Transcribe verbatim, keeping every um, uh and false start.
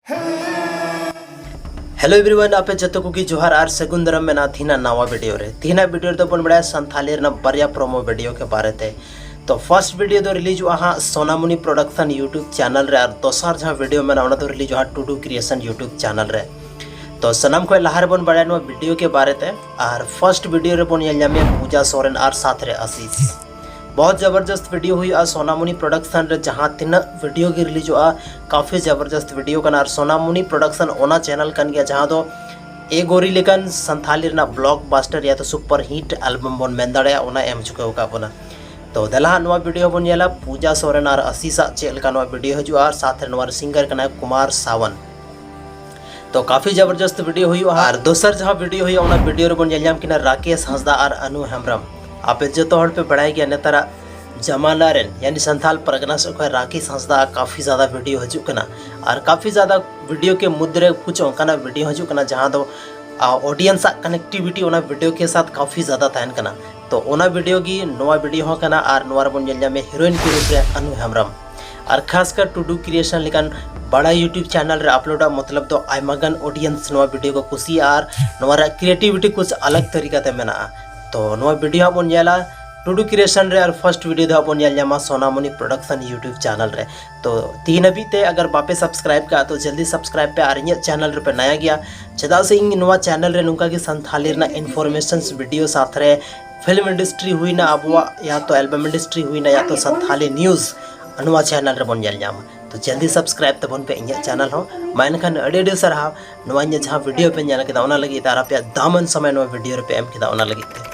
Hello everyone, ᱟᱯᱮ ᱡᱚᱛᱚ ᱠᱚᱜᱮ ᱡᱚᱦᱟᱨ ᱟᱨ ᱥᱟᱹᱜᱩᱱ ᱫᱟᱨᱟᱢ ᱢᱮᱱᱟᱜᱼᱟ ᱛᱤᱦᱤᱧᱟᱜ ᱱᱟᱣᱟ ᱵᱷᱤᱰᱤᱭᱳ ᱨᱮ᱾ ᱛᱤᱦᱤᱧᱟᱜ ᱵᱷᱤᱰᱤᱭᱳ ᱨᱮᱫᱚ ᱵᱚᱱ ᱵᱟᱲᱟᱭᱟ ᱥᱟᱱᱛᱷᱟᱞᱤ ᱨᱮᱱᱟᱜ ᱵᱟᱨᱭᱟ ᱯᱨᱳᱢᱳ ᱵᱷᱤᱰᱤᱭᱳ ᱠᱮ ᱵᱟᱨᱮ ᱛᱮ᱾ ᱛᱚ ᱯᱷᱟᱨᱥᱴ ᱵᱷᱤᱰᱤᱭᱳ ᱫᱚ ᱨᱤᱞᱤᱡᱚᱜᱼᱟ ᱦᱟᱸᱜ ᱥᱳᱱᱟᱢᱩᱱᱤ ᱯᱨᱚᱰᱟᱠᱥᱚᱱ ᱭᱩᱴᱩᱵᱽ ᱪᱮᱱᱮᱞ ᱨᱮ, ᱟᱨ ᱫᱚᱥᱟᱨ ᱡᱟᱦᱟᱸ ᱵᱷᱤᱰᱤᱭᱳ ᱢᱮᱱᱟᱜᱼᱟ ᱚᱱᱟ ᱫᱚ ᱨᱤᱞᱤᱡᱚᱜᱼᱟ ᱦᱟᱸᱜ ᱴᱩᱰᱩ ᱠᱨᱤᱭᱮᱥᱚᱱ ᱭᱩᱴᱩᱵᱽ ᱪᱮᱱᱮᱞ ᱨᱮ᱾ ᱛᱚ ᱥᱟᱱᱟᱢ ᱠᱷᱚᱱ ᱞᱟᱦᱟ ᱨᱮᱵᱚᱱ ᱵᱟᱲᱟᱭᱟ ᱱᱚᱣᱟ ᱵᱷᱤᱰᱤᱭᱳ ᱠᱮ ᱵᱟᱨᱮ ᱛᱮ᱾ ᱟᱨ ᱯᱷᱟᱨᱥᱴ ᱵᱷᱤᱰᱤᱭᱳ ᱨᱮᱵᱚᱱ ᱧᱮᱞ ᱧᱟᱢᱮᱭᱟ ᱯᱩᱡᱟ ᱥᱚᱨᱮᱱ ᱟᱨ ᱥᱟᱛᱷ ᱨᱮ ᱟᱥᱤᱥ᱾ ᱵᱚᱦᱩᱛ ᱡᱚᱵᱚᱨᱡᱚᱥᱛ ᱵᱷᱤᱰᱤᱭᱳ ᱦᱩᱭᱩᱜᱼᱟ ᱥᱳᱱᱟᱢᱩᱱᱤ ᱯᱨᱚᱰᱟᱠᱥᱚᱱ ᱨᱮ, ᱡᱟᱦᱟᱸ ᱛᱤᱱᱟᱹᱜ ᱵᱷᱤᱰᱤᱭᱳ ᱜᱮ ᱨᱤᱞᱤᱡᱚᱜᱼᱟ ᱠᱟᱯᱷᱤ ᱡᱚᱵᱚᱨᱡᱚᱥᱛ ᱵᱷᱤᱰᱤᱭᱳ ᱠᱟᱱᱟ᱾ ᱟᱨ ᱥᱳᱱᱟᱢᱩᱱᱤ ᱯᱨᱚᱰᱟᱠᱥᱚᱱ ᱚᱱᱟ ᱪᱮᱱᱮᱞ ᱠᱟᱱ ᱜᱮᱭᱟ ᱡᱟᱦᱟᱸ ᱫᱚ ᱮ ᱜᱳᱨᱤ ᱞᱮᱠᱟᱱ ᱥᱟᱱᱛᱷᱟᱞᱤ ᱨᱮᱱᱟᱜ ᱵᱞᱚᱠᱵᱟᱥᱴᱟᱨ ᱭᱟ ᱛᱚ ᱥᱩᱯᱟᱨ ᱦᱤᱴ ᱮᱞᱵᱟᱢ ᱵᱚᱱ ᱢᱮᱱ ᱫᱟᱲᱮᱭᱟᱜᱼᱟ, ᱚᱱᱟ ᱮᱢ ᱪᱩᱠᱟᱹᱣ ᱟᱠᱟᱫ ᱵᱚᱱᱟ᱾ ᱛᱚ ᱫᱮᱞᱟ ᱦᱟᱸᱜ ᱱᱚᱣᱟ ᱵᱷᱤᱰᱤᱭᱳ ᱵᱚᱱ ᱧᱮᱞᱟ ᱯᱩᱡᱟ ᱥᱚᱨᱮᱱ ᱟᱨ ᱟᱥᱤᱥᱟᱜ ᱪᱮᱫ ᱞᱮᱠᱟ ᱱᱚᱣᱟ ᱵᱷᱤᱰᱤᱭᱳ ᱦᱤᱡᱩᱜᱼᱟ, ᱟᱨ ᱥᱟᱛᱷ ᱨᱮ ᱱᱚᱣᱟ ᱨᱮ ᱥᱤᱝᱜᱟᱨ ᱠᱟᱱᱟᱭ ᱠᱩᱢᱟᱨ ᱥᱟᱣᱟᱱ᱾ ᱛᱚ ᱠᱟᱯᱷᱤ ᱡᱚᱵᱚᱨᱡᱚᱥᱛ ᱵᱷᱤᱰᱤᱭᱳ ᱦᱩᱭᱩᱜᱼᱟ᱾ ᱟᱨ ᱫᱚᱥᱟᱨ ᱡᱟᱦᱟᱸ ᱵᱷᱤᱰᱤᱭᱳ ᱦᱩᱭᱩᱜᱼᱟ ᱚᱱᱟ ᱵᱷᱤᱰᱤᱭᱳ ᱨᱮᱵᱚᱱ ᱧᱮᱞ ᱧᱟᱢ ᱠᱤᱱᱟ ᱨᱟᱠᱮᱥ ᱦᱟᱸᱥᱫᱟ ᱟᱨ ᱟᱱᱩ ᱦᱮᱢᱵᱨᱚᱢ᱾ ᱟᱯᱮ ᱡᱚᱛᱚ ᱦᱚᱲ ᱯᱮ ᱵᱟᱲᱟᱭ ᱜᱮᱭᱟ ᱱᱮᱛᱟᱨᱟᱜ ᱡᱟᱢᱟᱱᱟ ᱨᱮᱱ ᱭᱟᱱᱤ ᱥᱟᱱᱛᱷᱟᱞ ᱯᱟᱨᱜᱟᱱᱟ ᱥᱮᱫ ᱠᱷᱚᱱ ᱨᱟᱠᱮᱥ ᱦᱟᱸᱥᱫᱟ ᱟᱜ ᱠᱟᱯᱷᱤ ᱡᱟᱫᱟ ᱵᱷᱤᱰᱤᱭᱳ ᱦᱤᱡᱩᱜ ᱠᱟᱱᱟ, ᱟᱨ ᱠᱟᱯᱷᱤ ᱡᱟᱫᱟ ᱵᱷᱤᱰᱤᱭᱳ ᱠᱮ ᱢᱩᱫᱽᱨᱮ ᱠᱩᱪ ᱚᱱᱠᱟᱱᱟᱜ ᱵᱷᱤᱰᱤᱭᱳ ᱦᱤᱡᱩᱜ ᱠᱟᱱᱟ ᱡᱟᱦᱟᱸ ᱫᱚ ᱚᱰᱤᱭᱮᱱᱥ ᱟᱜ ᱠᱟᱱᱮᱠᱴᱤᱵᱷᱤᱴᱤ ᱚᱱᱟ ᱵᱷᱤᱰᱤᱭᱳ ᱠᱮ ᱥᱟᱛᱷ ᱠᱟᱯᱷᱤ ᱡᱟᱫᱟ ᱛᱟᱦᱮᱱ ᱠᱟᱱᱟ᱾ ᱛᱚ ᱚᱱᱟ ᱵᱷᱤᱰᱤᱭᱳ ᱜᱮ ᱱᱚᱣᱟ ᱵᱷᱤᱰᱤᱭᱳ ᱦᱚᱸ ᱠᱟᱱᱟ, ᱟᱨ ᱱᱚᱣᱟ ᱨᱮᱵᱚᱱ ᱧᱮᱞ ᱧᱟᱢᱮ ᱦᱤᱨᱳᱭᱤᱱ ᱠᱮ ᱨᱩᱯ ᱨᱮ ᱟᱱᱩ ᱦᱮᱢᱵᱨᱚᱢ᱾ ᱟᱨ ᱠᱷᱟᱥᱠᱟᱨ ᱴᱩᱰᱩ ᱠᱨᱤᱭᱮᱥᱚᱱ ᱞᱮᱠᱟᱱ ᱵᱟᱲᱟ ᱭᱩᱴᱩᱵᱽ ᱪᱮᱱᱮᱞ ᱨᱮ ᱟᱯᱞᱳᱰᱚᱜ ᱢᱚᱛᱞᱚᱵ ᱫᱚ ᱟᱭᱢᱟ ᱜᱟᱱ ᱚᱰᱤᱭᱮᱱᱥ ᱱᱚᱣᱟ ᱵᱷᱤᱰᱤᱭᱳ ᱠᱚ ᱠᱩᱥᱤᱭᱟᱜᱼᱟ ᱟᱨ ᱱᱚᱣᱟ ᱨᱮᱭᱟᱜ ᱠᱨᱤᱭᱮᱴᱤᱵᱷᱤᱴᱤ ᱠᱩᱪ ᱟᱞᱟᱜᱽ ᱛᱟᱹᱨᱤᱠᱟ ᱛᱮ ᱢᱮᱱᱟᱜᱼᱟ᱾ ᱛᱚ ᱱᱚᱣᱟ ᱵᱷᱤᱰᱤᱭᱳ ᱦᱟᱸᱜ ᱵᱚᱱ ᱧᱮᱞᱟ ᱴᱩᱰᱩ ᱠᱨᱤᱭᱮᱥᱚᱱ ᱨᱮ, ᱟᱨ ᱯᱷᱟᱨᱥᱴ ᱵᱷᱤᱰᱤᱭᱳ ᱫᱚ ᱦᱟᱸᱜ ᱵᱚᱱ ᱧᱮᱞ ᱧᱟᱢᱟ ᱥᱳᱱᱟᱢᱩᱱᱤ ᱯᱨᱚᱰᱟᱠᱥᱚᱱ ᱭᱩᱴᱩᱵᱽ ᱪᱮᱱᱮᱞ ᱨᱮ᱾ ᱛᱚ ᱛᱤᱦᱤᱧ ᱦᱟᱹᱵᱤᱡ ᱛᱮ ᱟᱜᱟᱨ ᱵᱟᱯᱮ ᱥᱟᱵᱥᱠᱨᱟᱭᱤᱵ ᱠᱟᱜᱼᱟ ᱛᱚ ᱡᱚᱞᱫᱤ ᱥᱟᱵᱥᱠᱨᱟᱭᱤᱵ ᱯᱮ, ᱟᱨ ᱤᱧᱟᱹᱜ ᱪᱮᱱᱮᱞ ᱨᱮᱯᱮ ᱱᱟᱭᱟ ᱜᱮᱭᱟ, ᱪᱮᱫᱟᱜ ᱥᱮ ᱤᱧ ᱱᱚᱣᱟ ᱪᱮᱱᱮᱞ ᱨᱮ ᱱᱚᱝᱠᱟ ᱜᱮ ᱥᱟᱱᱛᱷᱟᱞᱤ ᱨᱮᱱᱟᱜ ᱤᱱᱯᱷᱚᱨᱢᱮᱥᱚᱱᱥ ᱵᱷᱤᱰᱤᱭᱳ ᱥᱟᱛᱷ ᱨᱮ ᱯᱷᱤᱞᱢ ᱤᱱᱰᱟᱥᱴᱨᱤ ᱦᱩᱭᱱᱟ, ᱟᱵᱚᱣᱟᱜ ᱭᱟ ᱛᱚ ᱮᱞᱵᱟᱢ ᱤᱱᱰᱟᱥᱴᱨᱤ ᱦᱩᱭᱱᱟ, ᱭᱟ ᱛᱚ ᱥᱟᱱᱛᱷᱟᱞᱤ ᱱᱤᱭᱩᱡᱽ ᱱᱚᱣᱟ ᱪᱮᱱᱮᱞ ᱨᱮᱵᱚᱱ ᱧᱮᱞ ᱧᱟᱢᱟ᱾ ᱛᱚ ᱡᱚᱞᱫᱤ ᱥᱟᱵᱥᱠᱨᱟᱭᱤᱵ ᱛᱟᱵᱚᱱ ᱯᱮ ᱤᱧᱟᱹᱜ ᱪᱮᱱᱮᱞ ᱦᱚᱸ᱾ ᱢᱟ ᱮᱱᱠᱷᱟᱱ ᱟᱹᱰᱤ ᱟᱹᱰᱤ ᱥᱟᱨᱦᱟᱣ ᱱᱚᱣᱟ ᱤᱧᱟᱹᱜ ᱡᱟᱦᱟᱸ ᱵᱷᱤᱰᱤᱭᱳ ᱯᱮ ᱧᱮᱞ ᱠᱮᱫᱟ ᱚᱱᱟ ᱞᱟᱹᱜᱤᱫ ᱛᱮ, ᱟᱨ ᱟᱯᱮᱭᱟᱜ ᱫᱟᱢᱟᱱ ᱥᱚᱢᱚᱭ ᱱᱚᱣᱟ ᱵᱷᱤᱰᱤᱭᱳ ᱨᱮᱯᱮ ᱮᱢ ᱠᱮᱫᱟ ᱚᱱᱟ ᱞᱟᱹᱜᱤᱫ ᱛᱮ᱾